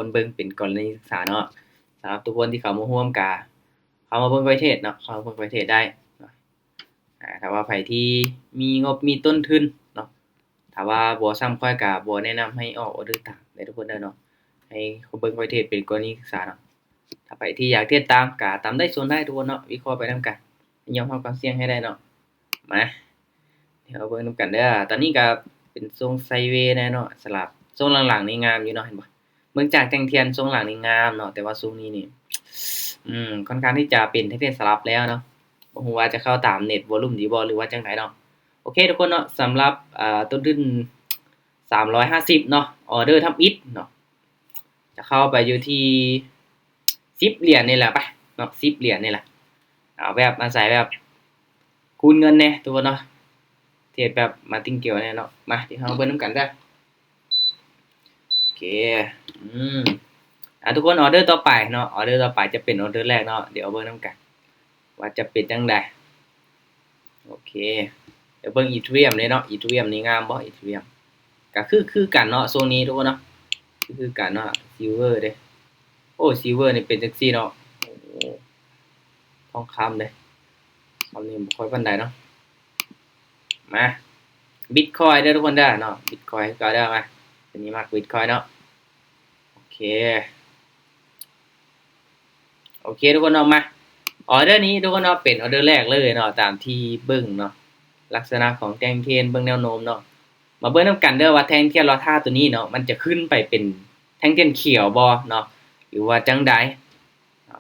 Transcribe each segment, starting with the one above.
ຄົນເບິ່ງເປັນກໍລະນີສຶກສາເນາະ. ສຳລັບທຸກຄົນທີ່ເຂົ້າມາຮ່ວມກະເຂົ້າມາເບິ່ງຂ້ອຍເທດເນາະ, ເຂົ້າມາເບິ່ງຂ້ອຍເທດໄດ້ເນາະ. ອາ ຖ້າວ່າໃຜທີ່ມີງົບມີຕົ້ນທຶນເນາະ, ຖ້າວ່າບໍ່ຊ່ຳຂ້ອຍກະບໍ່ແນະນຳໃຫ້ອອກອໍເດີຕາມເດີທຸກຄົນເດີເນາະ. ໃຫ້ເບິ່ງຂ້ອຍເທດເປັນກໍລະນີສຶກສາເນາະ. ຖ້າໃຜທີ່ຢາກເທດຕາມກະຕາມໄດ້ສ່ວນໄດ້ທຸກຄົນເນາະ, ວິເຄາະໄປນຳກັນ, ຍອມຮັບຄວາມສ່ຽງໃຫ້ໄດ້ເນາະ. ມາ ດຽວເບິ່ງນຳກັນເດີ. ຕອນນີ້ກະເປັນຊົງໄຊເວແນ່ເນາະ, ສະຫຼັບ. ຊົງຫຼັງໆນີ້ງາມຢູ່ເນາະ, ເຫັນບໍ່? ເບິ່ງຈາກແທ່ງທຽນຊົງຫຼັງນີ້ງາມເນາະ, ແຕ່ວ່າຊົງນີ້ນີ້ ອືມ ຄ່ອນຂ້າງທີ່ຈະເປັນແທ່ງທຽນສະຫຼັບແລ້ວເນາະ. ບໍ່ຮູ້ວ່າຈະເຂົ້າຕາມເນັດວອລຸມດີບໍ່ ຫຼືວ່າຈັ່ງໃດເນາະ. ໂອເຄທຸກຄົນເນາະ, ສຳລັບ ເອີ ຕົ້ນທຶນສາມຮ້ອຍຫ້າສິບເນາະ, ອໍເດີທຳອິດເນາະ ຈະເຂົ້າໄປຢູ່ທີ່ສິບຫຼຽນນີ້ແຫຼະ ໄປເນາະ, ສິບຫຼຽນນີ້ແຫຼະ. ເອົາແບບອາໄສແບບຄູນເງິນແດ່ທຸກຄົນເນາະ, ເທດແບບມາຕິງເກວແດ່ເນາະ. ມາ ດຽວເຮົາເບິ່ງນຳກັນເດີ. ໂອເຄ ອືມ ອ່າ ທຸກຄົນ ອໍເດີຕໍ່ໄປເນາະ, ອໍເດີຕໍ່ໄປຈະເປັນອໍເດີແລກເນາະ. ດຽວເບິ່ງນຳກັນວ່າຈະເປັນຈັ່ງໃດ. ໂອເຄ ດຽວເບິ່ງອີເທີຣຽມເດ້ເນາະ, ອີເທີຣຽມນີ້ງາມບໍ່? ອີເທີຣຽມກະຄື ຄືກັນເນາະ ຊ່ວງນີ້ທຸກຄົນເນາະ, ຄື ຄືກັນເນາະ. ຊິລເວີເດ້, ໂອ້ ຊິລເວີນີ້ເປັນຈັ່ງຊີ້ເນາະ. ໂອ້ ທອງຄຳເດ້, ຄຳນີ້ບໍ່ຄ່ອຍປານໃດເນາະ. ມາ ບິດຄອຍເດີທຸກຄົນເດີເນາະ, ບິດຄອຍຄືເກົ່າເດີ. ມາ ຕົວນີ້ມັກບິດຄອຍເນາະ. ໂອເຄ ໂອເຄທຸກຄົນເນາະ. ມາ ອໍເດີນີ້ທຸກຄົນເນາະ ເປັນອໍເດີແລກເລີຍເນາະ, ຕາມທີ່ເບິ່ງເນາະ ລັກສະນະຂອງແທ່ງທຽນ ເບິ່ງແນວໂນ້ມເນາະ. ມາເບິ່ງນຳກັນເດີວ່າແທ່ງທຽນລໍຖ້າຕົວນີ້ເນາະ ມັນຈະຂຶ້ນໄປເປັນແທ່ງທຽນຂຽວບໍ່ເນາະ ຫຼືວ່າຈັ່ງໃດ.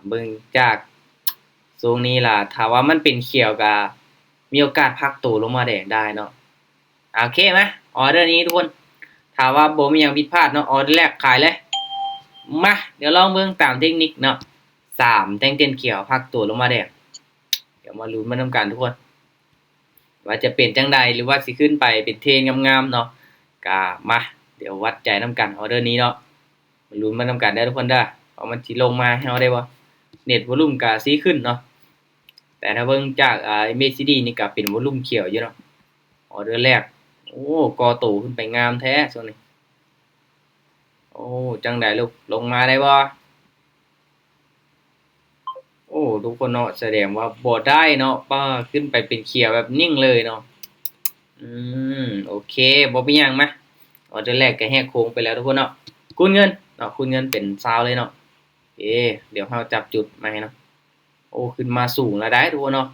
ເບິ່ງຈາກຊົງນີ້ລະ ຖ້າວ່າມັນເປັນຂຽວກະມີໂອກາດພັກໂຕລົງມາແດງໄດ້ເນາະ. ໂອເຄ ມາ ອໍເດີນີ້ທຸກຄົນ ຖ້າວ່າບໍ່ມີຫຍັງຜິດພາດເນາະ ອໍເດີແລກຂາຍເລີຍ. ມາ ດຽວລອງເບິ່ງຕາມເຕັກນິກເນາະ, ສາມແທ່ງທຽນຂຽວພັກໂຕລົງມາແດງ. ດຽວມາລຸ້ນມານຳກັນທຸກຄົນ ວ່າຈະເປັນຈັ່ງໃດ ຫຼືວ່າຊິຂຶ້ນໄປເປັນເທຣນງາມໆເນາະ. ກະມາ ດຽວວັດໃຈນຳກັນ ອໍເດີນີ້ເນາະ. ມາລຸ້ນມານຳກັນເດີທຸກຄົນເດີ ວ່າມັນຊິລົງມາໃຫ້ເຮົາໄດ້ບໍ່. ເນັດວອລຸມກະຊິຂຶ້ນເນາະ, ແຕ່ຖ້າເບິ່ງຈາກ ອາ ເອັມເອຊີດີນີ້ກະເປັນວອລຸມຂຽວຢູ່ເນາະ. ອໍເດີແລກ ໂອ້ ກໍ່ໂຕຂຶ້ນໄປງາມແທ້ຊ່ວງນີ້. ໂອ້ ຈັ່ງໃດລູກ ລົງມາໄດ້ບໍ່? ໂອ້ ທຸກຄົນເນາະ ສະແດງວ່າບໍ່ໄດ້ເນາະ, ປ້າ ຂຶ້ນໄປເປັນຂຽວແບບນິ່ງເລີຍເນາະ. ອືມ ໂອເຄ ບໍ່ເປັນຫຍັງ. ມາ ອໍເດີແລກກະແຫກໂຄ້ງໄປແລ້ວທຸກຄົນເນາະ. ຄູນເງິນເນາະ, ຄູນເງິນເປັນຊາວເລີຍເນາະ. ເອ ດຽວເຮົາຈັບຈຸດໃໝ່ເນາະ. ໂອ້ ຂຶ້ນມາສູງແລ້ວໄດ໋ທຸກຄົນເນາະ,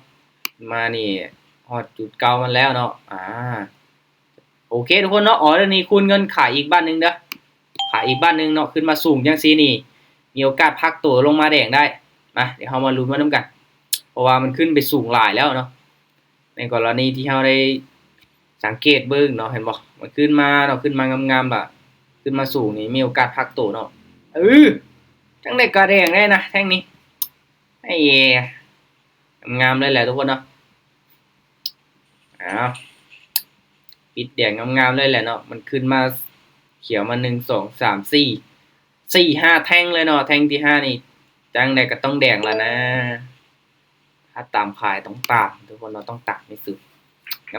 ມານີ້ຮອດຈຸດເກົ່າມັນແລ້ວເນາະ. ອາ ໂອເຄທຸກຄົນເນາະ, ອໍເດີນີ້ຄູນເງິນຂາຍອີກບາດໜຶ່ງເດີ, ຂາຍອີກບາດໜຶ່ງເນາະ. ຂຶ້ນມາສູງຈັ່ງຊີ້ນີ້ ມີໂອກາດພັກໂຕລົງມາແດງໄດ້. ມາ ດຽວເຮົາມາລຸ້ນມານຳກັນ ເພາະວ່າມັນຂຶ້ນໄປສູງຫຼາຍແລ້ວເນາະ. ໃນກໍລະນີທີ່ເຮົາໄດ້ສັງເກດເບິ່ງເນາະ, ເຫັນບໍ່? ມັນຂຶ້ນມາເນາະ, ຂຶ້ນມາງາມໆ ລະຂຶ້ນມາສູງນີ້ ມີໂອກາດພັກໂຕເນາະ. ເອີ ຈັ່ງໃດກະແດງໄດ້ນະແທ່ງນີ້. ເອີ ງາມໆ ເລີຍແຫຼະທຸກຄົນເນາະ. ອ້າວ ປິດແດງງາມໆ ເລີຍແຫຼະເນາະ. ມັນຂຶ້ນມາຂຽວມາ ໜຶ່ງ ສອງ ສາມ ສີ່ ສີ່ ຫ້າແທ່ງເລີຍເນາະ. ແທ່ງທີຫ້ານີ້ ຈັ່ງໃດກະຕ້ອງແດງລະນະ. ຖ້າຕາມຂາຍຕ້ອງຕາມທຸກຄົນເນາະ, ຕ້ອງຕາມໃຫ້ສຸດ.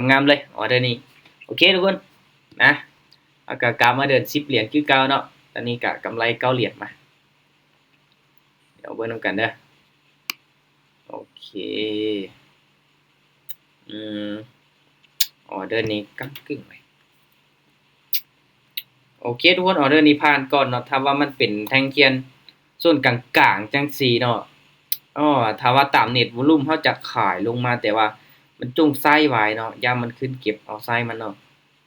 ງາມໆ ເລີຍ ອໍເດີນີ້. ໂອເຄທຸກຄົນນະ, ເຮົາກະກັບມາເດີນສິບຫຼຽນຄືເກົ່າເນາະ. ຕອນນີ້ກະກຳໄລເກົ້າຫຼຽນ. ມາ ດຽວເບິ່ງນຳກັນເດີ. ໂອເຄ ອືມ ອໍເດີນີ້ກ້ຳກຶ່ງເລີຍ. ໂອເຄທຸກຄົນ ອໍເດີນີ້ຜ່ານກ່ອນເນາະ. ຖ້າວ່າມັນເປັນແທ່ງທຽນໂຊນກາງໆ ຈັ່ງຊີ້ເນາະ, ອໍ ຖ້າວ່າຕາມເນັດວອລຸມເຮົາຈະຂາຍລົງມາ, ແຕ່ວ່າມັນຈົ່ງໄຊໄວ້ເນາະ, ຢ້ານມັນຂຶ້ນເກັບເອົາໄຊມັນເນາະ.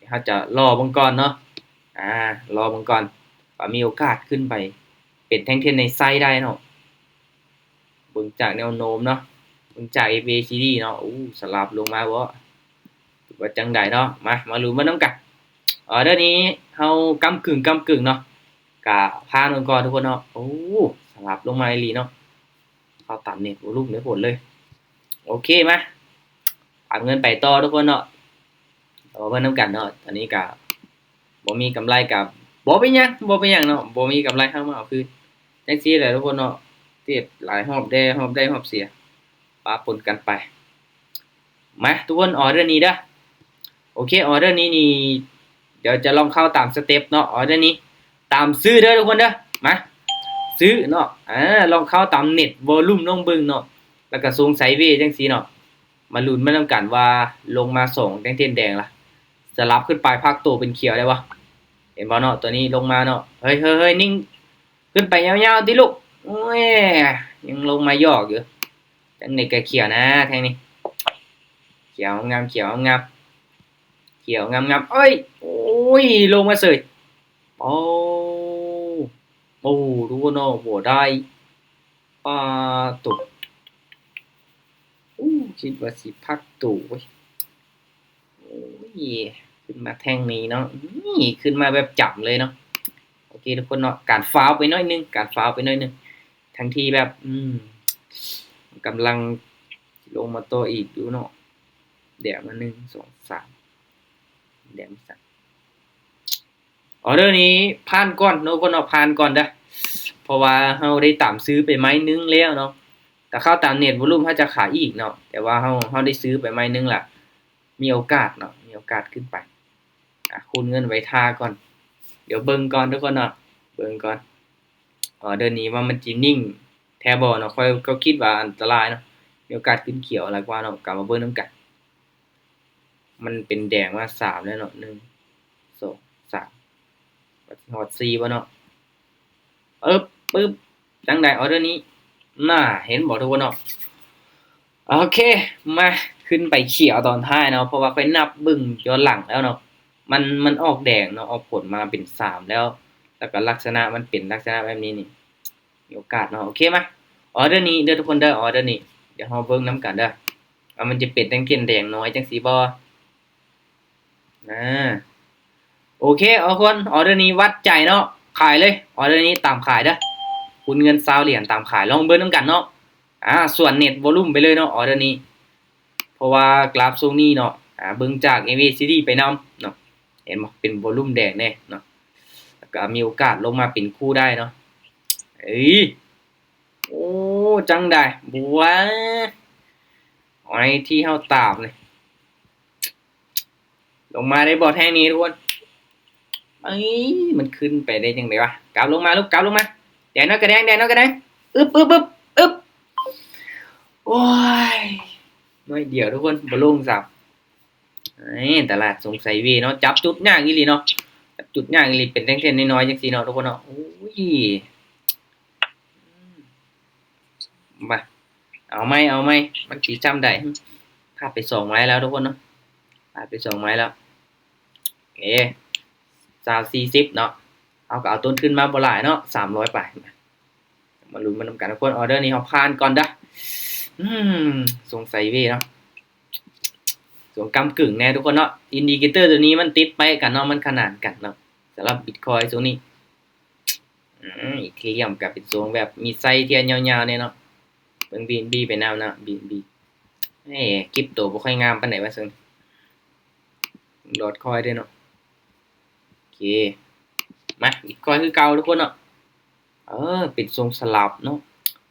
ເຮົາຈະລໍເບິ່ງກ່ອນເນາະ, ອາ ລໍເບິ່ງກ່ອນວ່າມີໂອກາດຂຶ້ນໄປເປັນແທ່ງທຽນໃນໄຊໄດ້ເນາະ. ເບິ່ງຈາກແນວໂນ້ມເນາະ, ເບິ່ງຈາກ ເອັມ ເອ ຊີ ດີ ເນາະ. ໂອ້ ສະຫຼັບລົງມາບໍ່ ຫຼືວ່າຈັ່ງໃດເນາະ. ມາ ມາລຸ້ນເບິ່ງນຳກັນ. ອໍເດີນີ້ເຮົາກ້ຳກຶ່ງ ກ້ຳກຶ່ງເນາະ, ກະຜ່ານເບິ່ງກ່ອນທຸກຄົນເນາະ. ໂອ້ ສະຫຼັບລົງມາອີ່ຫຼີເນາະ, ເຂົ້າຕາມເນັດວອລຸມໄດ້ຜົນເລີຍ. ໂອເຄ ມາ ຕາມເງິນໄປຕໍ່ທຸກຄົນເນາະ. ເອົາເບິ່ງນຳກັນເນາະ. ຕອນນີ້ກະບໍ່ມີກຳໄລກະບໍ່ເປັນຫຍັງ ບໍ່ເປັນຫຍັງເນາະ, ບໍ່ມີກຳໄລເຮົາມາເອົາຄືນ. ຈັ່ງຊີ້ແຫຼະທຸກຄົນເນາະ, ເທດຫຼາຍຮອບແດ່ ຮອບໄດ້ຮອບເສຍ ປະປົນກັນໄປ. ມາ ທຸກຄົນ ອໍເດີນີ້ເດີ. ໂອເຄ ອໍເດີນີ້ນີ້ ດຽວຈະລອງເຂົ້າຕາມສະເຕັບເນາະ. ອໍເດີນີ້ຕາມຊື້ເດີທຸກຄົນເດີ. ມາ ຊື້ເນາະ ອາ ລອງເຂົ້າຕາມເນັດວໍລຸມລອງເບິ່ງເນາະ ແລ້ວກໍຊົງໄຊເວຈັ່ງຊີ້ເນາະ ມາລຸ້ນໄປນຳກັນວ່າລົງມາສອງແທ່ງທຽນແດງລະ ສະຫຼັບຂຶ້ນໄປພັກໂຕເປັນຂຽວໄດ້ບໍ່? ເຫັນບໍ່ເນາະ ຕົວນີ້ລົງມາເນາະ ເຮີ້ຍໆໆ ນິ່ງ ຂຶ້ນໄປຍາວໆຕິລູກ ໂອ້ຍ ຍັງລົງມາຢອກຢູ່ ຈັ່ງໃດກໍຂຽວນະແທ່ງນີ້ ຂຽວງາມໆ ຂຽວງາມໆ ຂຽວງາມໆ ເອີຍ ໂອ້ຍ ລົງມາເສີຍ ໂອ້ ໂອ້ ທຸກຄົນເນາະ ບໍ່ໄດ້ ປາໂຕ ໂອ້ ຄິດວ່າຊິພັກໂຕເວີຍ ໂອ້ຍ ຂຶ້ນມາແທ່ງນີ້ເນາະ ນີ້ ຂຶ້ນມາແບບຈຳເລີຍເນາະ ໂອເຄທຸກຄົນເນາະ ການຟາວໄປໜ້ອຍໜຶ່ງ ການຟາວໄປໜ້ອຍໜຶ່ງ ທັງທີ່ແບບ ອືມ ກຳລັງລົງມາຕໍ່ອີກຢູ່ເນາະ ແດງມາ ໜຶ່ງ ສອງ ສາມ ແດງມາສາມ ອໍເດີນີ້ຜ່ານກ່ອນເນາະ ທຸກຄົນເນາະ ຜ່ານກ່ອນເດີ້ ເພາະວ່າເຮົາໄດ້ຕາມຊື້ໄປໄມ້ໜຶ່ງແລ້ວເນາະ ຖ້າເຂົ້າຕາມເນັດວໍລຸມເຮົາຈະຂາຍອີກເນາະ ແຕ່ວ່າເຮົາ ເຮົາໄດ້ຊື້ໄປໄມ້ໜຶ່ງລະ ມີໂອກາດເນາະ ມີໂອກາດຂຶ້ນໄປ ອາ ຄູນເງິນໄວ້ຖ້າກ່ອນ ດຽວເບິ່ງກ່ອນທຸກຄົນເນາະ ເບິ່ງກ່ອນ ອໍເດີນີ້ວ່າມັນຊິນິ່ງແທ້ບໍ່ເນາະ ຂ້ອຍກໍຄິດວ່າອັນຕະລາຍເນາະ ມີໂອກາດຂຶ້ນຂຽວຫຼາຍກວ່າເນາະ ກໍມາເບິ່ງນຳກັນ ມັນເປັນແດງມາສາມແລ້ວເນາະ ໜຶ່ງ ສອງ ສາມ ວ່າຊິຮອດສີ່ບໍ່ເນາະ ອຶບ ປຶບ ຈັ່ງໃດອໍເດີນີ້ ໜ້າ ເຫັນບໍ່ທຸກຄົນເນາະ ໂອເຄ ມາ ຂຶ້ນໄປຂຽວຕອນທ້າຍເນາະ ເພາະວ່າຂ້ອຍນັບເບິ່ງຍ້ອນຫຼັງແລ້ວເນາະ ມັນ ມັນອອກແດງເນາະ ອອກຜົນມາເປັນສາມແລ້ວ ແລ້ວກໍລັກສະນະມັນເປັນລັກສະນະແບບນີ້ນີ້ ມີໂອກາດເນາະ ໂອເຄ ມາ ອໍເດີນີ້ເດີທຸກຄົນເດີ ອໍເດີນີ້ ດຽວເຮົາເບິ່ງນຳກັນເດີ ວ່າມັນຈະເປັນຈັ່ງເຊັ່ນແດງນ້ອຍຈັ່ງຊີ້ບໍ່ ອາ ໂອເຄ ເອົາຄົນ ອໍເດີນີ້ວັດໃຈເນາະ ຂາຍເລີຍ ອໍເດີນີ້ຕາມຂາຍເດີ ຄູນເງິນຊາວຫຼຽນຕາມຂາຍ ລອງເບິ່ງນຳກັນເນາະ ອາ ສວນເນັດວໍລຸມໄປເລີຍເນາະ ອໍເດີນີ້ ເພາະວ່າກຣາຟຊ່ວງນີ້ເນາະ ອາ ເບິ່ງຈາກເອັມເອຊີດີໄປນຳເນາະ ເຫັນບໍ່ ເປັນວໍລຸມແດງແນ່ເນາະ ແລ້ວກໍມີໂອກາດລົງມາເປັນຄູ່ໄດ້ເນາະ ເອີຍ ໂອ້ ຈັ່ງໃດ ບົວ ໄອ້ທີ່ເຮົາຕາມນີ້ ລົງມາໄດ້ບໍ່ແທ່ງນີ້ທຸກຄົນ ເອີຍ ມັນຂຶ້ນໄປໄດ້ຈັ່ງໃດວະ ກັບລົງມາລູກ ກັບລົງມາ ແດງນ້ອຍກະແດງ ແດງນ້ອຍກະແດງ ອຶບ ອຶບ ອຶບ ອຶບ ໂອ້ຍ ໜ້ອຍດຽວທຸກຄົນ ບໍ່ລົງຊ້ຳ ເອີຍ ຕະຫຼາດຊົງໄຊເວເນາະ ຈັບຈຸດຍາກອີ່ຫຼີເນາະ ຈັບຈຸດຍາກອີ່ຫຼີ ເປັນແທ່ງເສັ້ນນ້ອຍໆຈັ່ງຊີ້ເນາະທຸກຄົນເນາະ ໂອ້ຍ ມາ ເອົາໃໝ່ ເອົາໃໝ່ ມັນຊິຊ່ຳໃດ ພາດໄປສອງໄມ້ແລ້ວທຸກຄົນເນາະ ພາດໄປສອງໄມ້ແລ້ວ ເອ ຊາວ ສີ່ສິບເນາະ ເຮົາກໍເອົາຕົ້ນທຶນມາບໍ່ຫຼາຍເນາະ ສາມຮ້ອຍປາຍ ມາ ມາລຸ້ນມານຳກັນທຸກຄົນ ອໍເດີນີ້ເຮົາຜ່ານກ່ອນເດີ້ ອືມ ສົງໄສເວເນາະ ສົງກ້ຳກຶ່ງແນ່ທຸກຄົນເນາະ ອິນດິເຄເຕີຕົວນີ້ມັນຕິດໄປກັນເນາະ ມັນຂະໜານກັນເນາະ ສຳລັບບິດຄອຍຊ່ວງນີ້ ອືມ ອີເທຣຽມກໍເປັນຊົງແບບມີໄຊທຽນຍາວໆແນ່ເນາະ ເບິ່ງບີເອັນບີໄປນຳເນາະ ບີເອັນບີ ເອີ ຄຣິບໂຕບໍ່ຄ່ອຍງາມປານໃດວ່າຊັ້ນ ດອດຄອຍເດ້ເນາະ ໂອເຄ ມາ ບິດຄອຍຄືເກົ່າທຸກຄົນເນາະ ເອີ ເປັນຊົງສະຫຼັບເນາະ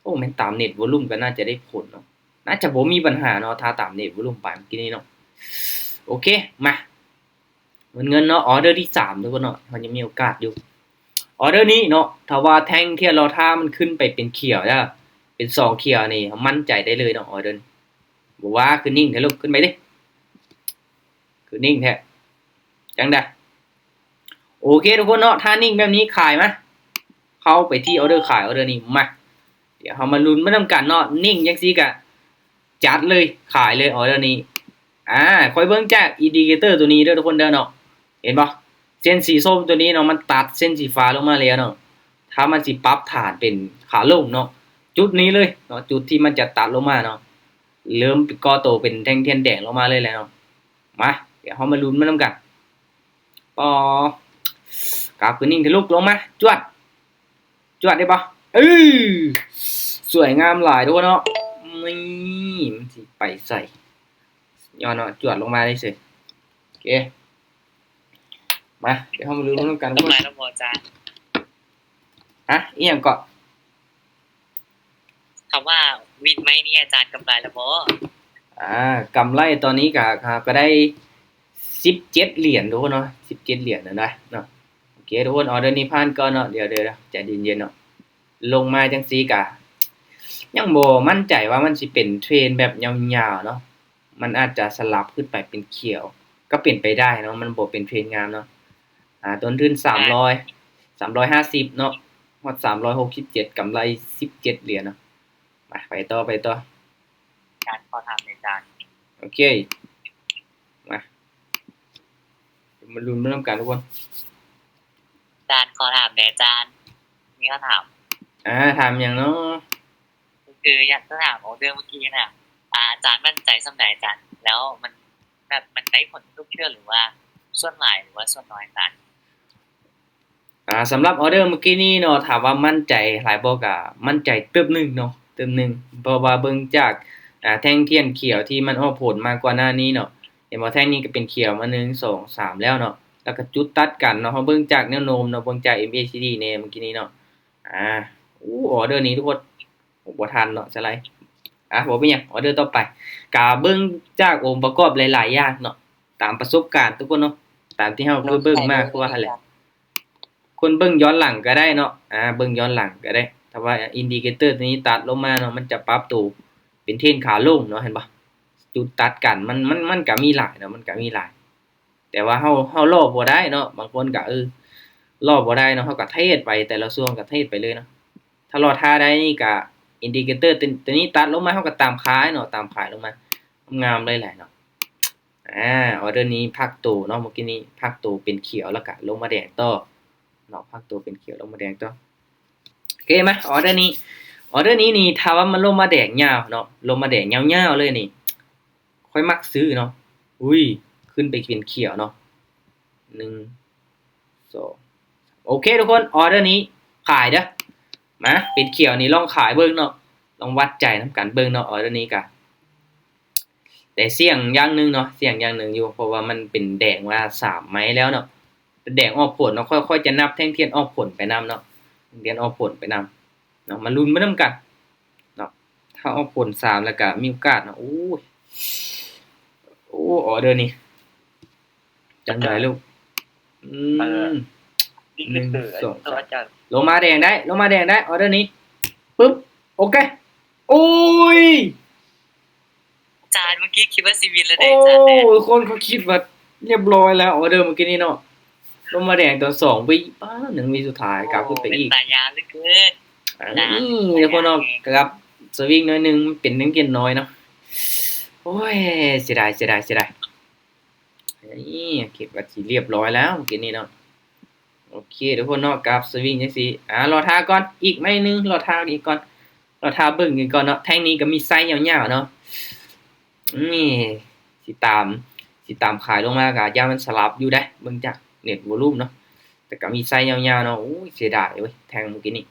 ໂອ້ ແມ່ນຕາມເນັດວໍລຸມກໍໜ້າຈະໄດ້ຜົນເນາະ ໜ້າຈະບໍ່ມີບັນຫາເນາະ ຖ້າຕາມເນັດວໍລຸມໄປເມື່ອກີ້ນີ້ເນາະ ໂອເຄ ມາ ເງິນເງິນເນາະ ອໍເດີທີສາມທຸກຄົນເນາະ ເຮົາຍັງມີໂອກາດຢູ່ ອໍເດີນີ້ເນາະ ຖ້າວ່າແທ່ງທີ່ລໍຖ້າມັນຂຶ້ນໄປເປັນຂຽວເດີ ເປັນສອງຂຽວນີ້ ເຮົາໝັ້ນໃຈໄດ້ເລີຍເນາະ ອໍເດີນີ້ ບໍ່ວ່າ ຄືນິ່ງແທ້ລູກ ຂຶ້ນໄປເດ້ ຄືນິ່ງແທ້ ຈັ່ງໃດ ໂອເຄທຸກຄົນເນາະ ຖ້ານິ່ງແບບນີ້ຂາຍມາ ເຂົ້າໄປທີ່ອໍເດີຂາຍ ອໍເດີນີ້ ມາ ດຽວເຮົາມາລຸ້ນໄປນຳກັນເນາະ ນິ່ງຈັ່ງຊີ້ກະຈັດເລີຍ ຂາຍເລີຍອໍເດີນີ້ ອາ ຂ້ອຍເບິ່ງຈາກອິນດິເຄເຕີຕົວນີ້ເດີທຸກຄົນເດີເນາະ ເຫັນບໍ່ ເສັ້ນສີສົ້ມຕົວນີ້ເນາະ ມັນຕັດເສັ້ນສີຟ້າລົງມາແລ້ວເນາະ ຖ້າມັນຊິປັບຖານເປັນຂາລົງເນາະ ຈຸດນີ້ເລີຍເນາະ ຈຸດທີ່ມັນຈະຕັດລົງມາເນາະ ເລີ່ມກໍ່ໂຕເປັນແທ່ງທຽນແດງລົງມາເລີຍແຫຼະເນາະ ມາ ດຽວເຮົາມາລຸ້ນໄປນຳກັນ ປໍ ກາບຄືນິ່ງທະລຸລົງມາ ຈວດ ຈວດໄດ້ບໍ່ ເອີ ສວຍງາມຫຼາຍທຸກຄົນເນາະ ນີ້ ມັນຊິໄປໃສ ຍອດເນາະ ຈວດລົງມາໄດ້ເສີຍ ໂອເຄ ມາ ດຽວເຮົາມາລຸ້ນນຳກັນທຸກຄົນ ກຳໄລແລ້ວບໍ່ອາຈານ ຮະ ອີ່ຫຍັງເກາະ? ຖາມວ່າວິນໄມ້ນີ້ອາຈານກຳໄລແລ້ວບໍ່? ອາ ກຳໄລຕອນນີ້ກະ ກະໄດ້ສິບເຈັດຫຼຽນທຸກຄົນເນາະ ສິບເຈັດຫຼຽນນັ້ນນະເນາະ ໂອເຄທຸກຄົນ ອໍເດີນີ້ຜ່ານກ່ອນເນາະ ດຽວ ດຽວ ດຽວ ໃຈເຢັນໆເນາະ ລົງມາຈັ່ງຊີ້ກະ ຍັງບໍ່ໝັ້ນໃຈວ່າມັນຊິເປັນເທຣນແບບຍາວໆເນາະ, ມັນອາດຈະສະຫຼັບຂຶ້ນໄປເປັນຂຽວ ກໍເປັນໄປໄດ້ເນາະ, ມັນບໍ່ເປັນເທຣນງາມເນາະ. ອາ ຕົ້ນທຶນສາມຮ້ອຍ ສາມຮ້ອຍຫ້າສິບເນາະ, ຮອດສາມຮ້ອຍຫົກສິບເຈັດ ກຳໄລສິບເຈັດຫຼຽນເນາະ. ມາ ໄປຕໍ່ ໄປຕໍ່. ອາຈານ ຂໍຖາມແດ່ອາຈານ. ໂອເຄ ມາ ມາລຸ້ນໄປນຳກັນທຸກຄົນ. ອາຈານ ຂໍຖາມແດ່ອາຈານ, ມີຄຳຖາມ. ອາ ຖາມຫຍັງເນາະ? ກໍຄືຢາກຈະຖາມອອເດີມື້ກີ້ນະ ອາ ອາຈານໝັ້ນໃຈສ່ຳໃດອາຈານ? ແລ້ວມັນ ແບບມັນໄດ້ຜົນທຸກເທື່ອ ຫຼືວ່າສ່ວນຫຼາຍ ຫຼືວ່າສ່ວນໜ້ອຍອາຈານ? ອາ ສຳລັບອອເດີມື້ກີ້ນີ້ເນາະ ຖາມວ່າໝັ້ນໃຈຫຼາຍບໍ່? ກະໝັ້ນໃຈເຕີບໜຶ່ງເນາະ ເຕີບໜຶ່ງ ເພາະວ່າເບິ່ງຈາກ ອາ ແທ່ງທຽນຂຽວທີ່ມັນອອກຜົນມາກ່ອນໜ້ານີ້ເນາະ, ເຫັນບໍ່? ແທ່ງນີ້ກໍເປັນຂຽວມາ ໜຶ່ງ ສອງ ສາມ ແລ້ວເນາະ, ແລ້ວກໍຈຸດຕັດກັນເນາະ. ເຮົາເບິ່ງຈາກແນວໂນ້ມເນາະ, ເບິ່ງຈາກ ເອັມເອຊີດີ ແດ່ມື້ກີ້ນີ້ເນາະ. ອາ ໂອ້ ອອເດີນີ້ທຸກຄົນ ໂອ້ ບໍ່ທັນເນາະ ສະໄລ. ອາ ບໍ່ເປັນຫຍັງ ອອເດີຕໍ່ໄປ. ກະເບິ່ງຈາກອົງປະກອບຫຼາຍໆຢ່າງເນາະ ຕາມປະສົບການທຸກຄົນເນາະ, ຕາມທີ່ເຮົາເຄີຍເບິ່ງມາ ຄືວ່າຫັ້ນແຫຼະ. ຄົນເບິ່ງຍ້ອນຫຼັງກໍໄດ້ເນາະ ອາ ເບິ່ງຍ້ອນຫຼັງກໍໄດ້. ຖ້າວ່າອິນດິເຄເຕີຕົວນີ້ຕັດລົງມາເນາະ ມັນຈະປັບໂຕເປັນເທຣນຂາລົງເນາະ ເຫັນບໍ່? ຈຸດຕັດກັນ ມັນ ມັນ ມັນກໍມີຫຼາຍເນາະ ມັນກໍມີຫຼາຍ. ແຕ່ວ່າເຮົາ ເຮົາລໍບໍ່ໄດ້ເນາະ, ບາງຄົນກໍ ເອີ ລໍບໍ່ໄດ້ເນາະ, ເຮົາກໍເທຣດໄປ ແຕ່ລະຊ່ວງກໍເທຣດໄປເລີຍເນາະ. ຖ້າລໍຖ້າໄດ້ນີ້ກໍອິນດິເຄເຕີຕົວ ຕົວນີ້ຕັດລົງມາ ເຮົາກໍຕາມຂາຍເນາະ, ຕາມຂາຍລົງມາ ງາມເລີຍແຫຼະເນາະ. ອາ ອອເດີນີ້ພັກໂຕເນາະ, ມື້ກີ້ນີ້ພັກໂຕເປັນຂຽວ ແລ້ວກໍລົງມາແດງຕໍ່ເນາະ, ພັກໂຕເປັນຂຽວລົງມາແດງຕໍ່. ໂອເຄ ມາ ອອເດີນີ້ ອອເດີນີ້ນີ້ ຖ້າວ່າມັນລົງມາແດງຍາວເນາະ, ລົງມາແດງຍາວໆເລີຍນີ້ ຂ້ອຍມັກຊື້ເນາະ. ອຸ້ຍ ຂຶ້ນໄປເປັນຂຽວເນາະ ໜຶ່ງ ສອງ ໂອເຄທຸກຄົນ ອອເດີນີ້ຂາຍເດີ້. ມາ ເປັນຂຽວນີ້ລອງຂາຍເບິ່ງເນາະ, ລອງວັດໃຈນຳກັນເບິ່ງເນາະ. ອອເດີນີ້ກະ ແຕ່ສ່ຽງຢ່າງໜຶ່ງເນາະ, ສ່ຽງຢ່າງໜຶ່ງຢູ່ ເພາະວ່າມັນເປັນແດງມາສາມໄມ້ແລ້ວເນາະ, ແດງອອກຜົນເນາະ. ຂ້ອຍ ຂ້ອຍຈະນັບແທ່ງທຽນອອກຜົນໄປນຳເນາະ, ແທ່ງທຽນອອກຜົນໄປນຳເນາະ, ມາລຸ້ນໄປນຳກັນເນາະ. ຖ້າອອກຜົນສາມແລ້ວກະມີໂອກາດເນາະ. ໂອ້ຍ ໂອ້ ອອເດີນີ້ ຈັ່ງໃດລູກ? ອືມ ເອີ ໜຶ່ງ ສອງ ສາມ ອາຈານ ລົງມາແດງໄດ້ ລົງມາແດງໄດ້ ອອເດີນີ້ ປຶບ ໂອເຄ. ໂອ້ຍ ອາຈານ ເມື່ອກີ້ຄິດວ່າຊິວິນແລ້ວເດ້ອາຈານ. ໂອ້ ທຸກຄົນ ຂ້ອຍຄິດວ່າຮຽບຮ້ອຍແລ້ວ ອອເດີມື້ກີ້ນີ້ເນາະ. ລົງມາແດງຕອນສອງວິ ປ້າ ໜຶ່ງວິສຸດທ້າຍ ເປັນຕາຢ້ານເຫຼືອເກີນ. ນີ້ ທຸກຄົນເນາະ ກັບສະວິງໜ້ອຍໜຶ່ງ ເປັນໜຶ່ງເກນນ້ອຍເນາະ. ໂອ້ຍ ເສຍດາຍ ເສຍດາຍ ເສຍດາຍ. ນີ້ ຄິດວ່າຊິຮຽບຮ້ອຍແລ້ວມື້ກີ້ນີ້ເນາະ. ໂອເຄ ທຸກຄົນເນາະ ກັບສະວິງຈັ່ງຊີ້ ອາ ລໍຖ້າກ່ອນ ອີກໄມ້ໜຶ່ງ ລໍຖ້າອີກກ່ອນ ລໍຖ້າເບິ່ງອີກກ່ອນເນາະ. ແທ່ງນີ້ກໍມີໄຊຍາວໆເນາະ. ນີ້ ຊິຕາມ ຊິຕາມຂາຍລົງມາ ກະຢ້ານມັນສະຫຼັບຢູ່ເດ້ ເບິ່ງຈາກເນັດໂວລູມເນາະ. ແຕ່ກໍມີໄຊຍາວໆເນາະ. ໂອ້ຍ ເສຍດາຍເວີຍ ແທ່ງມື້ກີ້ນີ້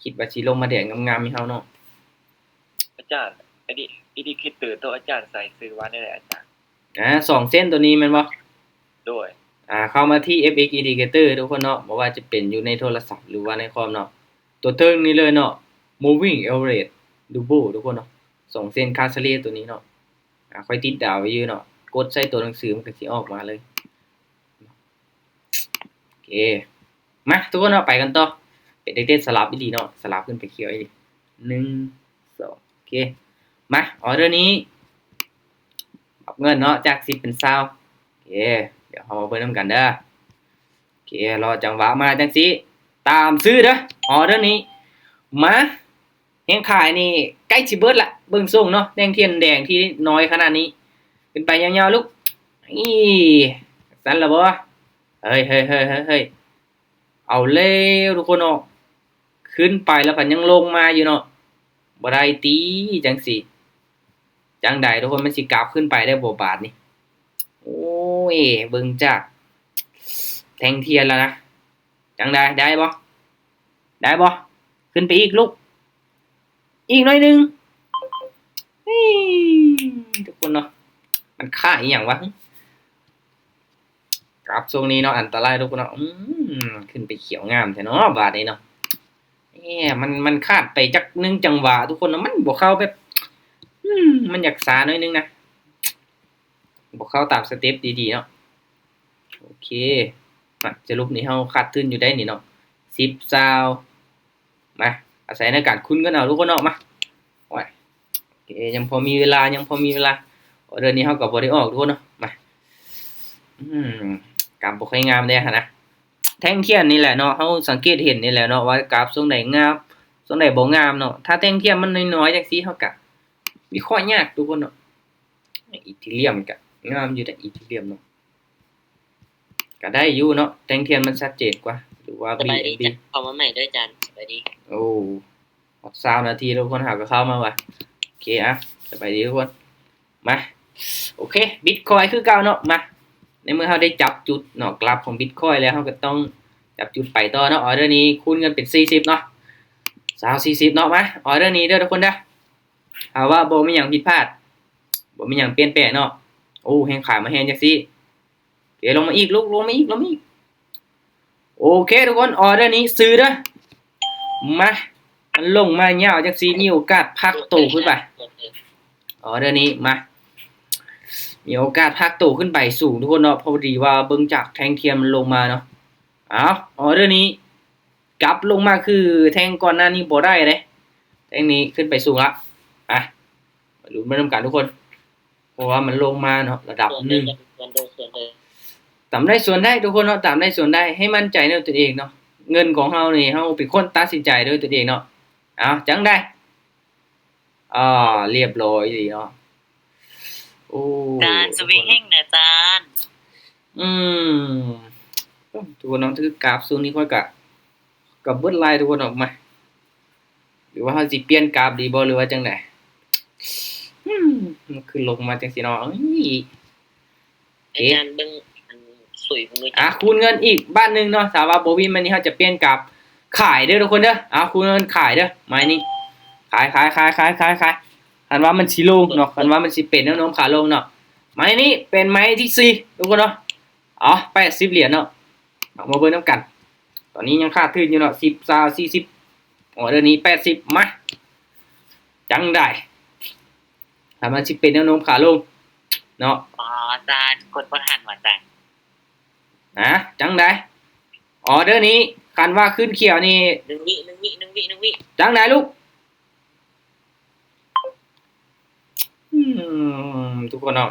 ຄິດວ່າຊິລົງມາແດງງາມໆໃຫ້ເຮົາເນາະ. ອາຈານ ອາ ອິນດິເຄເຕີໂຕອາຈານໃຊ້ຊື່ວ່າແນວໃດອາຈານ? ອາ ສອງເສັ້ນໂຕນີ້ແມ່ນບໍ່? ໂດຍ. ອາ ເຂົ້າມາທີ່ ເອັຟເອັກ ອິນດິເຄເຕີ ທຸກຄົນເນາະ, ບໍ່ວ່າຈະເປັນຢູ່ໃນໂທລະສັບ ຫຼືວ່າໃນຄອມເນາະ. ໂຕເທິງນີ້ເລີຍເນາະ Moving Average Double ທຸກຄົນເນາະ, ສອງເສັ້ນຄາສະເລໂຕນີ້ເນາະ. ອາ ຂ້ອຍຕິດດາວໄວ້ຢູ່ເນາະ, ກົດໃສ່ໂຕໜັງສືມັນກໍຊິອອກມາເລີຍ. ໂອເຄ ມາ ທຸກຄົນເນາະ ໄປກັນຕໍ່. ເປັນເດັກເດັດສະຫຼັບອີ່ຫຼີເນາະ, ສະຫຼັບຂຶ້ນໄປຂຽວອີ່ຫຼີ ໜຶ່ງ ສອງ ໂອເຄ. ມາ ອອເດີນີ້ປັບເງິນເນາະ ຈາກສິບເປັນຊາວ. ໂອເຄ ດຽວເຮົາມາເບິ່ງນຳກັນເດີ. ໂອເຄ ລໍຈັງຫວະມາຈັ່ງຊີ້ ຕາມຊື້ເດີ ອອເດີນີ້. ມາ ແຮງຂາຍນີ້ໃກ້ຊິເບິດລະ ເບິ່ງຊົງເນາະ, ແທ່ງທຽນແດງທີ່ນ້ອຍຂະໜາດນີ້ ຂຶ້ນໄປຍາວໆລູກ. ອີ່ ຊັ້ນລະບໍ່? ເຮີ້ຍ ເຮີ້ຍ ເຮີ້ຍ ເຮີ້ຍ ເອົາແລ້ວທຸກຄົນເນາະ, ຂຶ້ນໄປແລ້ວພັດຍັງລົງມາຢູ່ເນາະ. ບໍ່ໄດ້ຕິ ຈັ່ງຊີ້ ຈັ່ງໃດທຸກຄົນ ມັນຊິກັບຂຶ້ນໄປໄດ້ບໍ່ບາດນີ້? ໂອ້ຍ ເບິ່ງຈາກແທ່ງທຽນແລ້ວນະ. ຈັ່ງໃດ ໄດ້ບໍ່? ໄດ້ບໍ່? ຂຶ້ນໄປອີກລູກ ອີກໜ້ອຍໜຶ່ງ. ເຮີ້ຍ ທຸກຄົນເນາະ ມັນຂາຍອີ່ຫຍັງວະ? ກາບຊ່ວງນີ້ເນາະ ອັນຕະລາຍທຸກຄົນເນາະ. ອືມ ຂຶ້ນໄປຂຽວງາມແທ້ເນາະບາດນີ້ເນາະ. ເອີ ມັນ ມັນຂາດໄປຈັກໜຶ່ງຈັງຫວະທຸກຄົນເນາະ, ມັນບໍ່ເຂົ້າແບບ ອືມ ມັນຢາກຊ້າໜ້ອຍໜຶ່ງນະ, ບໍ່ເຂົ້າຕາມສະເຕັບດີໆເນາະ. ໂອເຄ ມາ ສະຫຼຸບນີ້ເຮົາຂາດທຶນຢູ່ໄດ໋ນີ້ເນາະ ສິບ ຊາວ ມາ ອາໄສໃນການຄູນເງິນເອົາທຸກຄົນເນາະ ມາ ໂອ້ຍ ໂອເຄ ຍັງພໍມີເວລາ ຍັງພໍມີເວລາ ອໍເດີນີ້ເຮົາກໍບໍ່ໄດ້ອອກທຸກຄົນເນາະ ມາ ອືມ ກາບບໍ່ຄ່ອຍງາມແດ່ຫັ້ນນະ ແທ່ງທຽນນີ້ແຫຼະເນາະ ເຮົາສັງເກດເຫັນນີ້ແຫຼະເນາະ ວ່າກາບຊ່ວງໃດງາມ ຊ່ວງໃດບໍ່ງາມເນາະ ຖ້າແທ່ງທຽນມັນນ້ອຍໆ ຈັ່ງຊີ້ ເຮົາກະວິເຄາະຍາກທຸກຄົນເນາະ ອີເທີຣຽມກະງາມຢູ່ເດ້ ອີເທີຣຽມເນາະ ກະໄດ້ຢູ່ເນາະ ແທ່ງທຽນມັນຊັດເຈນກວ່າ ຫຼືວ່າ ສະບາຍດີ BNB ເຂົ້າມາໃໝ່ເດີອາຈານ ສະບາຍດີ ໂອ້ ຮອດຊາວນາທີແລ້ວ ຄົນຫາກໍເຂົ້າມາວ່າ ໂອເຄ ອ່ະ ສະບາຍດີທຸກຄົນ ມາ ໂອເຄ ບິດຄອຍຄືເກົ່າເນາະ ມາ ໃນເມື່ອເຮົາໄດ້ຈັບຈຸດເນາະ ກຣາຟຂອງບິດຄອຍແລ້ວ ເຮົາກໍຕ້ອງຈັບຈຸດໄປຕໍ່ເນາະ ອໍເດີນີ້ຄູນເງິນເປັນສີ່ສິບເນາະ ຊາວສີ່ສິບເນາະ ມາ ອໍເດີນີ້ເດີທຸກຄົນເດີ ຖ້າວ່າບໍ່ມີຫຍັງຜິດພາດ ບໍ່ມີຫຍັງປ່ຽນແປງເນາະ ໂອ້ ແຮງຂາຍມາແຮງຈັ່ງຊີ້ ໂອເຄ ລົງມາອີກລູກ ລົງມາອີກ ລົງມາອີກ ໂອເຄທຸກຄົນ ອໍເດີນີ້ຊື້ເດີ ມາ ມັນລົງມາຍາວຈັ່ງຊີ້ ມີໂອກາດພັກໂຕຂຶ້ນໄປ ອໍເດີນີ້ ມາ ມີໂອກາດພັກໂຕຂຶ້ນໄປສູງທຸກຄົນເນາະ ພໍດີວ່າເບິ່ງຈາກແທ່ງທຽນມັນລົງມາເນາະ ເອົາ ອໍເດີນີ້ ກັບລົງມາຄືແທ່ງກ່ອນໜ້ານີ້ບໍ່ໄດ້ເດ້ ແທ່ງນີ້ຂຶ້ນໄປສູງລະ ມາ ມາລຸ້ນໄປນຳກັນທຸກຄົນ ເພາະວ່າມັນລົງມາເນາະ ລະດັບໜຶ່ງ ຕາມໄດ້ສ່ວນໄດ້ທຸກຄົນເນາະ ຕາມໄດ້ສ່ວນໄດ້ ໃຫ້ໝັ້ນໃຈໃນຕົນເອງເນາະ ເງິນຂອງເຮົານີ້ ເຮົາເປັນຄົນຕັດສິນໃຈດ້ວຍຕົນເອງເນາະ ເອົາ ຈັ່ງໃດ ອ່າ ລຽບຮ້ອຍອີ່ຫຼີເນາະ ໂອ້ ຈານສະວິງແຮງນະຈານ ອືມ ໂອ້ ທຸກຄົນເນາະ ຄືກາບຊ່ວງນີ້ຂ້ອຍກະ ກະເບິດລາຍທຸກຄົນເນາະ ມາ ຫຼືວ່າເຮົາຊິປ່ຽນກາບດີບໍ່ ຫຼືວ່າຈັ່ງໃດ ອືມ ມັນຄືລົງມາຈັ່ງຊີ້ເນາະ ເອີຍ ອາຈານເບິ່ງອັນສຸຍເບິ່ງດູ ອ່າ ຄູນເງິນອີກບາດໜຶ່ງເນາະ ຖ້າວ່າບໍ່ວິນມື້ນີ້ເຮົາຈະປ່ຽນກາບຂາຍເດີທຸກຄົນເດີ ອ່າ ຄູນເງິນຂາຍເດີ ໄມ້ນີ້ ຂາຍ ຂາຍ ຄັນວ່າມັນຊິລົງເນາະ ຄັນວ່າມັນຊິເປັນແນວໂນ້ມຂາລົງເນາະ ໄມ້ນີ້ເປັນໄມ້ທີສີ່ທຸກຄົນເນາະ ເອົາ ແປດສິບຫຼຽນເນາະ ເອົາມາເບິ່ງນຳກັນ ຕອນນີ້ຍັງຂາດທຶນຢູ່ເນາະ ສິບ ຊາວ ສີ່ສິບ ອໍເດີນີ້ແປດສິບ ມາ ຈັ່ງໃດ ຖ້າມັນຊິເປັນແນວໂນ້ມຂາລົງເນາະ ອໍ ອາຈານ ກົດບໍ່ທັນວ່າອາຈານ ນະ ຈັ່ງໃດ ອໍເດີນີ້ ຄັນວ່າຂຶ້ນຂຽວນີ້ ໜຶ່ງວິ ໜຶ່ງວິ ໜຶ່ງວິ ໜຶ່ງວິ ຈັ່ງໃດລູກ ອືມ ທຸກຄົນເນາະ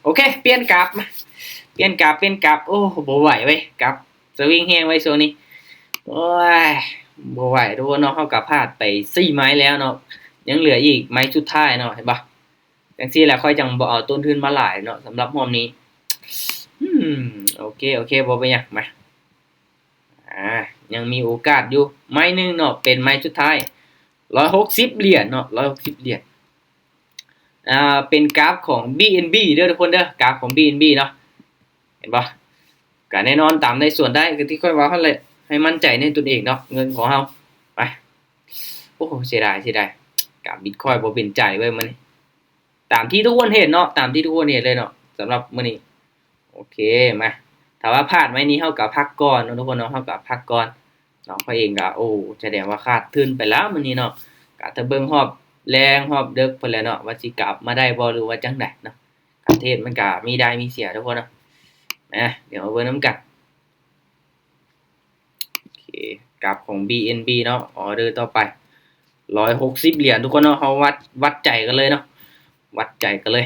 ໂອເຄ ປ່ຽນກາບ ປ່ຽນກາບ ປ່ຽນກາບ ໂອ້ ບໍ່ໄຫວເວີຍ ກາບສະວິງແຮງເວີຍຊ່ວງນີ້ ໂອ້ຍ ບໍ່ໄຫວທຸກຄົນເນາະ ເຮົາກໍພາດໄປສີ່ໄມ້ແລ້ວເນາະ ຍັງເຫຼືອອີກໄມ້ສຸດທ້າຍເນາະ ເຫັນບໍ່ ຈັ່ງຊີ້ແຫຼະ ຂ້ອຍຈັ່ງບໍ່ເອົາຕົ້ນທຶນມາຫຼາຍເນາະ ສຳລັບຮອບນີ້ ອືມ ໂອເຄ ໂອເຄ ບໍ່ເປັນຫຍັງ ມາ ອ່າ ຍັງມີໂອກາດຢູ່ ໄມ້ໜຶ່ງເນາະ ເປັນໄມ້ສຸດທ້າຍ ຮ້ອຍຫົກສິບຫຼຽນເນາະ ຮ້ອຍຫົກສິບຫຼຽນ ອ່າ ເປັນກາບຂອງ ບີເອັນບີ ເດີທຸກຄົນເດີ ກາບຂອງ ບີເອັນບີ ເນາະ ເຫັນບໍ່ ກະແນ່ນອນ ຕາມໄດ້ສ່ວນໄດ້ ຄືທີ່ຂ້ອຍເວົ້າຫັ້ນແຫຼະ ໃຫ້ໝັ້ນໃຈໃນຕົນເອງເນາະ ເງິນຂອງເຮົາ ໄປ ໂອ້ ເສຍດາຍ ເສຍດາຍ ກາບບິດຄອຍບໍ່ເປັນໃຈເວີຍມື້ນີ້ ຕາມທີ່ທຸກຄົນເຫັນເນາະ ຕາມທີ່ທຸກຄົນເຫັນເລີຍເນາະ ສຳລັບມື້ນີ້ ໂອເຄ ມາ ຖ້າວ່າພາດໄມ້ນີ້ ເຮົາກໍພັກກ່ອນເນາະ ທຸກຄົນເນາະ ເຮົາກໍພັກກ່ອນເນາະ ຂ້ອຍເອງກໍ ໂອ້ ສະແດງວ່າຂາດທຶນໄປແລ້ວມື້ນີ້ເນາະ ກະຖ້າເບິ່ງຮອບແລງ ຮອບເດິກພຸ້ນແຫຼະເນາະ ວ່າຊິກັບມາໄດ້ບໍ່ ຫຼືວ່າຈັ່ງໃດເນາະ ການເທຣດມັນກະມີໄດ້ມີເສຍ ທຸກຄົນເນາະ ມາ ດຽວມາເບິ່ງນຳກັນ ໂອເຄ ກາບຂອງ ບີເອັນບີ ເນາະ ອໍເດີຕໍ່ໄປ ຮ້ອຍຫົກສິບຫຼຽນ ທຸກຄົນເນາະ ເຮົາວັດ ວັດໃຈກັນເລີຍເນາະ ວັດໃຈກັນເລີຍ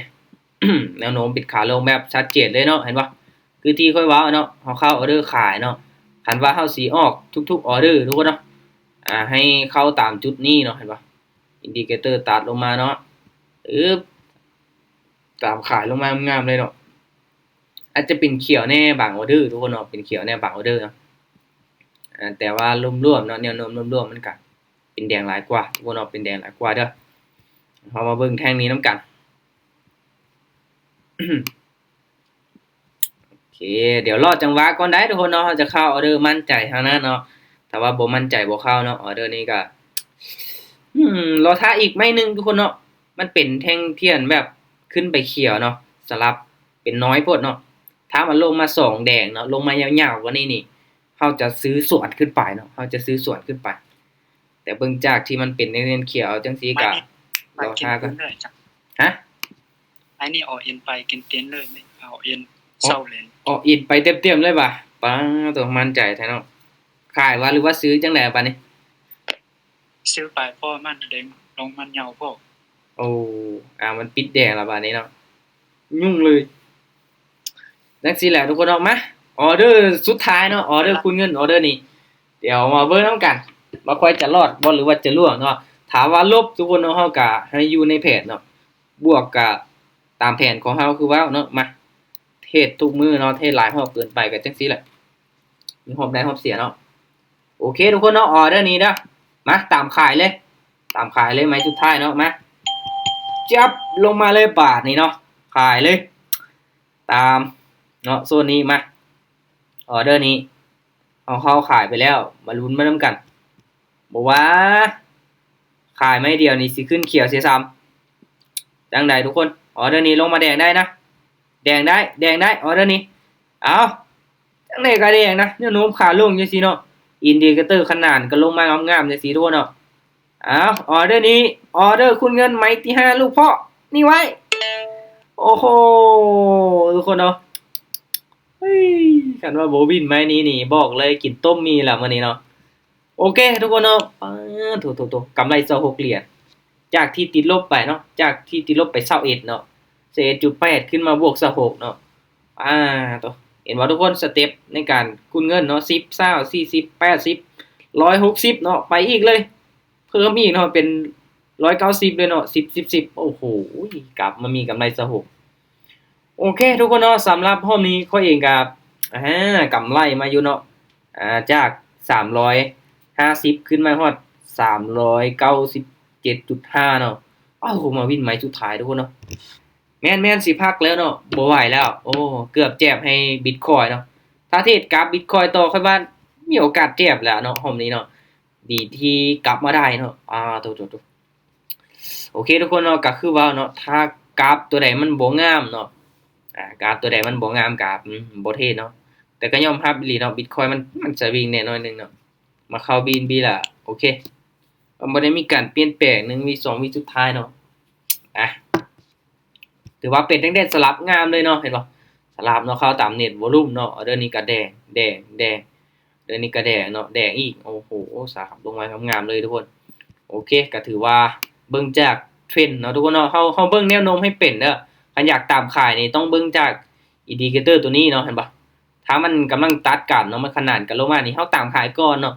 ແນວໂນ້ມເປັນຂາລົງແບບຊັດເຈນເລີຍເນາະ ເຫັນບໍ່ ຄືທີ່ຂ້ອຍເວົ້າເນາະ ເຮົາເຂົ້າອໍເດີຂາຍເນາະ ຄັນວ່າເຮົາຊິອອກທຸກໆອໍເດີ ທຸກຄົນເນາະ ອ່າ ໃຫ້ເຂົ້າຕາມຈຸດນີ້ເນາະ ເຫັນບໍ່ ອິນດິເຄເຕີຕັດລົງມາເນາະ ອຶບ ຕາມຂາຍລົງມາງາມໆເລີຍເນາະ ອາດຈະເປັນຂຽວແດ່ບາງອໍເດີ ທຸກຄົນເນາະ ເປັນຂຽວແດ່ບາງອໍເດີເນາະ ອ່າ ແຕ່ວ່າລວມໆເນາະ ແນວໂນ້ມລວມໆມັນກະເປັນແດງຫຼາຍກວ່າ ທຸກຄົນເນາະ ເປັນແດງຫຼາຍກວ່າເດີ ເຮົາມາເບິ່ງແທ່ງນີ້ນຳກັນ ໂອເຄ ດຽວລໍຈັງຫວະກ່ອນໄດ໋ ທຸກຄົນເນາະ ເຮົາຈະເຂົ້າອໍເດີໝັ້ນໃຈທາງນັ້ນເນາະ ຖ້າວ່າບໍ່ໝັ້ນໃຈບໍ່ເຂົ້າເນາະ ອໍເດີນີ້ກະ ອືມ ລໍຖ້າອີກໄມ້ໜຶ່ງ ທຸກຄົນເນາະ ມັນເປັນແທ່ງທຽນແບບຂຶ້ນໄປຂຽວເນາະ ສະຫຼັບເປັນນ້ອຍໂພດເນາະ ຖ້າມັນລົງມາສອງແດງເນາະ ລົງມາຍາວໆກວ່ານີ້ນີ້ ເຮົາຈະຊື້ສວນຂຶ້ນໄປເນາະ ເຮົາຈະຊື້ສວນຂຶ້ນໄປ ແຕ່ເບິ່ງຈາກທີ່ມັນເປັນແທ່ງທຽນຂຽວຈັ່ງຊີ້ກະ ລໍຖ້າກ່ອນ ຮະ ໄອ້ນີ້ ອໍເອັນ ໄປເຕັມໆເລີຍ ອໍເອັນ ເຊົາເລີຍ ອໍເອັນ ໄປເຕັມໆເລີຍຫວາ ປາໂຕ ໝັ້ນໃຈແທ້ເນາະ ຂາຍຫວາ ຫຼືວ່າຊື້ ຈັ່ງໃດບາດນີ້ ຊື້ໄປພໍ້ມັນແດງ ລົງມັນເຫຍົ້າພໍ້. ໂອ້ ອາ ມັນປິດແດງແລ້ວບາດນີ້ເນາະ ຫຍຸ້ງເລີຍ. ຈັ່ງຊີ້ແຫຼະທຸກຄົນເນາະ ມາ ອໍເດີສຸດທ້າຍເນາະ ອໍເດີຄູນເງິນ ອໍເດີນີ້ ດຽວມາເບິ່ງນຳກັນວ່າຂ້ອຍຈະລອດບໍ່ ຫຼືວ່າຈະລ່ວງເນາະ. ຖ້າວ່າລົບທຸກຄົນເນາະ ເຮົາກະໃຫ້ຢູ່ໃນແຜນເນາະ ບວກກະຕາມແຜນຂອງເຮົາຄືເວົ້າເນາະ. ມາ ເທຣດທຸກມື້ເນາະ ເທຣດຫຼາຍຮອບເກີນໄປກະຈັ່ງຊີ້ແຫຼະ ມີຮອບໄດ້ຮອບເສຍເນາະ. ໂອເຄທຸກຄົນເນາະ ອໍເດີນີ້ເດີ ມາຕາມຂາຍເລີຍ ຕາມຂາຍເລີຍ ໄມ້ສຸດທ້າຍເນາະ ມາ ຈັບລົງມາເລີຍບາດນີ້ເນາະ ຂາຍເລີຍ ຕາມເນາະ ໂຊນນີ້ ມາ ອໍເດີນີ້ ເຮົາ ເຮົາຂາຍໄປແລ້ວ ມາລຸ້ນມານຳກັນ ບໍ່ວ່າຂາຍໄມ້ດຽວນີ້ຊິຂຶ້ນຂຽວເສຍຊ້ຳ. ຈັ່ງໃດທຸກຄົນ ອໍເດີນີ້ລົງມາແດງໄດ້ນະ ແດງໄດ້ ແດງໄດ້ ອໍເດີນີ້ ເອົາ ຈັ່ງໃດກະແດງນະ ແນວໂນ້ມຂາລົງຈັ່ງຊີ້ເນາະ ອິນດິເຄເຕີຂະໜານກະລົງມາງາມໆຈັ່ງຊີ້ທຸກຄົນເນາະ. ເອົາ ອໍເດີນີ້ ອໍເດີຄູນເງິນໄມ້ທີຫ້າ ລູກເພາະນີ້ໄວ້ ໂອ້ໂຫ ທຸກຄົນເນາະ ເຮີ້ຍ ຄັນວ່າບໍ່ວິນໄມ້ນີ້ນີ້ ບອກເລີຍກິນຕົ້ມໝີ່ລະມື້ນີ້ເນາະ. ໂອເຄທຸກຄົນເນາະ ປາດໂທໆໆ ກຳໄລຊາວຫົກຫຼຽນ ຈາກທີ່ຕິດລົບໄປເນາະ ຈາກທີ່ຕິດລົບໄປຊາວເອັດເນາະ ຊາວເອັດຈຸດແປດ ຂຶ້ນມາບວກຊາວຫົກເນາະ. ອາ ໂຕ ເຫັນບໍ່ທຸກຄົນ ສະເຕັບໃນການຄູນເງິນເນາະ ສິບ ຊາວ ສີ່ສິບ ແປດສິບ ຮ້ອຍຫົກສິບເນາະ ໄປອີກເລີຍ ເພີ່ມອີກເນາະ ເປັນຮ້ອຍເກົ້າສິບເລີຍເນາະ ສິບ ສິບ ສິບ ໂອ້ໂຫ ກັບມາມີກຳໄລຊາວຫົກ. ໂອເຄທຸກຄົນເນາະ ສຳລັບຮອບນີ້ຂ້ອຍເອງກະ ອາ ກຳໄລມາຢູ່ເນາະ ອາ ຈາກສາມຮ້ອຍຫ້າສິບ ຂຶ້ນມາຮອດສາມຮ້ອຍເກົ້າສິບເຈັດຈຸດຫ້າເນາະ. ເອົ້າ ມາວິນໄມ້ສຸດທ້າຍທຸກຄົນເນາະ ແມ່ນໆ ຊິພັກແລ້ວເນາະ ບໍ່ໄຫວແລ້ວ ໂອ້ ເກືອບແຈບໃຫ້ບິດຄອຍເນາະ. ຖ້າເທດກັບບິດຄອຍຕໍ່ ຂ້ອຍວ່າມີໂອກາດແຈບແລ້ວເນາະ ຮອບນີ້ເນາະ ດີທີ່ກັບມາໄດ້ເນາະ ອາ ໂຕໆໆ. ໂອເຄທຸກຄົນເນາະ ກະຄືເວົ້າເນາະ ຖ້າກາບຕົວໃດມັນບໍ່ງາມເນາະ ອາ ກາບຕົວໃດມັນບໍ່ງາມກະ ອືມ ບໍ່ເທດເນາະ ແຕ່ກະຍອມຮັບອີ່ຫຼີເນາະ ບິດຄອຍມັນ ມັນສະວິງແດ່ໜ້ອຍໜຶ່ງເນາະ. ມາເຂົ້າບີເອັນບີລະ ໂອເຄ ມັນບໍ່ໄດ້ມີການປ່ຽນແປງ ໜຶ່ງວິ ສອງວິສຸດທ້າຍເນາະ ອາ ຖືວ່າເປັນຕັ້ງແຕ່ສະຫຼັບງາມເລີຍເນາະ ເຫັນບໍ່ ສະຫຼັບເນາະ ເຂົ້າຕາມເນັດວໍລຸ່ມເນາະ ເດີນີ້ກະແດງ ແດງ ແດງ ເດີນີ້ກະແດງເນາະ ແດງອີກ ໂອ້ໂຫ ສາມລົງມາງາມໆເລີຍທຸກຄົນ. ໂອເຄ ກະຖືວ່າເບິ່ງຈາກເທຣນເນາະທຸກຄົນເນາະ ເຮົາ ເຮົາເບິ່ງແນວໂນ້ມໃຫ້ເປັນເດີ ຄັນຢາກຕາມຂາຍນີ້ຕ້ອງເບິ່ງຈາກອິນດິເຄເຕີຕົວນີ້ເນາະ ເຫັນບໍ່ ຖ້າມັນກຳລັງຕັດກັນເນາະ ມັນຂະໜານກັນລົງມານີ້ ເຮົາຕາມຂາຍກ່ອນເນາະ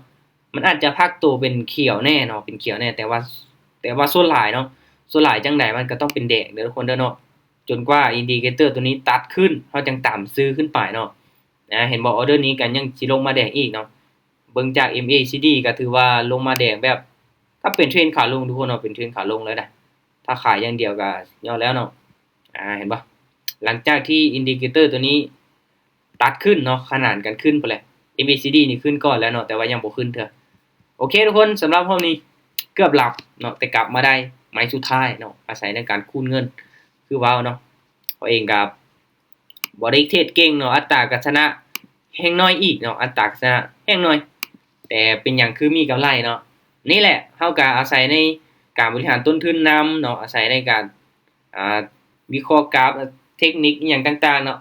ມັນອາດຈະພັກໂຕເປັນຂຽວແດ່ເນາະ ເປັນຂຽວແດ່ ແຕ່ວ່າ ແຕ່ວ່າສ່ວນຫຼາຍເນາະ ສ່ວນຫຼາຍຈັ່ງໃດມັນກະຕ້ອງເປັນແດງເດີທຸກຄົນເດີເນາະ ຈົນກວ່າອິນດິເຄເຕີຕົວນີ້ຕັດຂຶ້ນ ເຮົາຈັ່ງຕາມຊື້ຂຶ້ນໄປເນາະ. ນະ ເຫັນບໍ່ ອໍເດີນີ້ກະຍັງຊິລົງມາແດງອີກເນາະ ເບິ່ງຈາກເອັມເອຊີດີກະຖືວ່າລົງມາແດງແບບ ຖ້າເປັນເທຣນຂາລົງທຸກຄົນເນາະ ເປັນເທຣນຂາລົງແລ້ວນະ ຖ້າຂາຍຢ່າງດຽວກະຍອດແລ້ວເນາະ ອາ ເຫັນບໍ່ ຫຼັງຈາກທີ່ອິນດິເຄເຕີຕົວນີ້ຕັດຂຶ້ນເນາະ ຂະໜານກັນຂຶ້ນພຸ້ນແຫຼະ ເອັມເອຊີດີນີ້ຂຶ້ນກ່ອນແລ້ວເນາະ ແຕ່ວ່າຍັງບໍ່ຂຶ້ນເທື່ອ. ໂອເຄທຸກຄົນ ສຳລັບຮອບນີ້ເກືອບຫຼັບເນາະ ແຕ່ກັບມາໄດ້ໄມ້ສຸດທ້າຍເນາະ ອາໄສໃນການຄູນເງິນ ຄືເວົ້າເນາະ ເຮົາເອງກະ ບໍ່ໄດ້ເທດເກັ່ງເນາະ ອັດຕາການຊະນະແຮ່ງໜ້ອຍອີກເນາະ ອັດຕາການຊະນະແຮ່ງໜ້ອຍ ແຕ່ເປັນຫຍັງຄືມີກຳໄລເນາະ ນີ້ແຫຼະ ເຮົາກະອາໄສໃນການບໍລິຫານຕົ້ນທຶນນຳເນາະ ອາໄສໃນການ ອາ ວິເຄາະກາຟ ເທັກນິກອີ່ຫຍັງຕ່າງໆເນາະ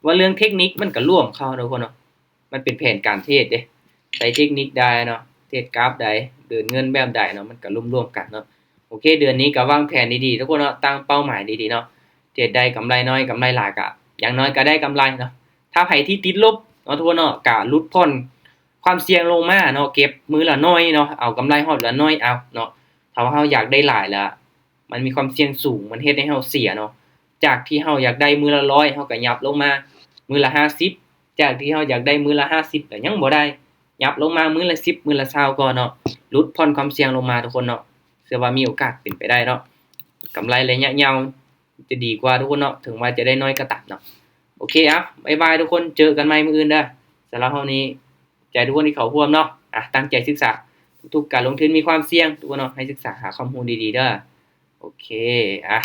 ເວົ້າເລື່ອງເທັກນິກມັນກະລວມເຂົ້າເນາະ ທຸກຄົນເນາະ ມັນເປັນແຜນການເທດເດ້ ໃຊ້ເທັກນິກໃດເນາະ ເທດກາຟໃດ ເດີນເງິນແບບໃດເນາະ ມັນກະລວມໆກັນເນາະ. ໂອເຄ ເດືອນນີ້ກະວາງແຜນດີໆ ທຸກຄົນເນາະ ຕັ້ງເປົ້າໝາຍດີໆເນາະ ເທດໄດ້ກຳໄລໜ້ອຍ ກຳໄລຫຼາຍກະ ຢ່າງໜ້ອຍກະໄດ້ກຳໄລເນາະ. ຖ້າໃຜທີ່ຕິດລົບເນາະ ທຸກຄົນເນາະ ກະຫຼຸດຜ່ອນຄວາມສ່ຽງລົງມາເນາະ ເກັບມື້ລະໜ້ອຍເນາະ ເອົາກຳໄລຮອບລະໜ້ອຍເອົາເນາະ. ຖ້າວ່າເຮົາຢາກໄດ້ຫຼາຍລະ ມັນມີຄວາມສ່ຽງສູງ ມັນເຮັດໃຫ້ເຮົາເສຍເນາະ. ຈາກທີ່ເຮົາຢາກໄດ້ມື້ລະຮ້ອຍ ເຮົາກະຫຍັບລົງມາມື້ລະຫ້າສິບ ຈາກທີ່ເຮົາຢາກໄດ້ມື້ລະຫ້າສິບ ກະຍັງບໍ່ໄດ້ ຫຍັບລົງມາມື້ລະສິບ ມື້ລະຊາວກ່ອນເນາະ ຫຼຸດຜ່ອນຄວາມສ່ຽງລົງມາທຸກຄົນເນາະ. ເຊື່ອວ່າມີໂອກາດເປັນໄປໄດ້ເນາະ ກຳໄລໄລຍະຍາວຈະດີກວ່າທຸກຄົນເນາະ ເຖິງວ່າຈະໄດ້ໜ້ອຍກະຕາມເນາະ. ໂອເຄ ເອົາ ບາຍບາຍທຸກຄົນ ເຈີກັນໃໝ່ມື້ອື່ນເດີ. ສຳລັບຮອບນີ້ ໃຈທຸກຄົນທີ່ເຂົ້າຮ່ວມເນາະ ອາ ຕັ້ງໃຈສຶກສາ ທຸກການລົງທຶນມີຄວາມສ່ຽງ ທຸກຄົນເນາະ ໃຫ້ສຶກສາຫາຄວາມຮູ້ດີໆເດີ. ໂອເຄ ອາ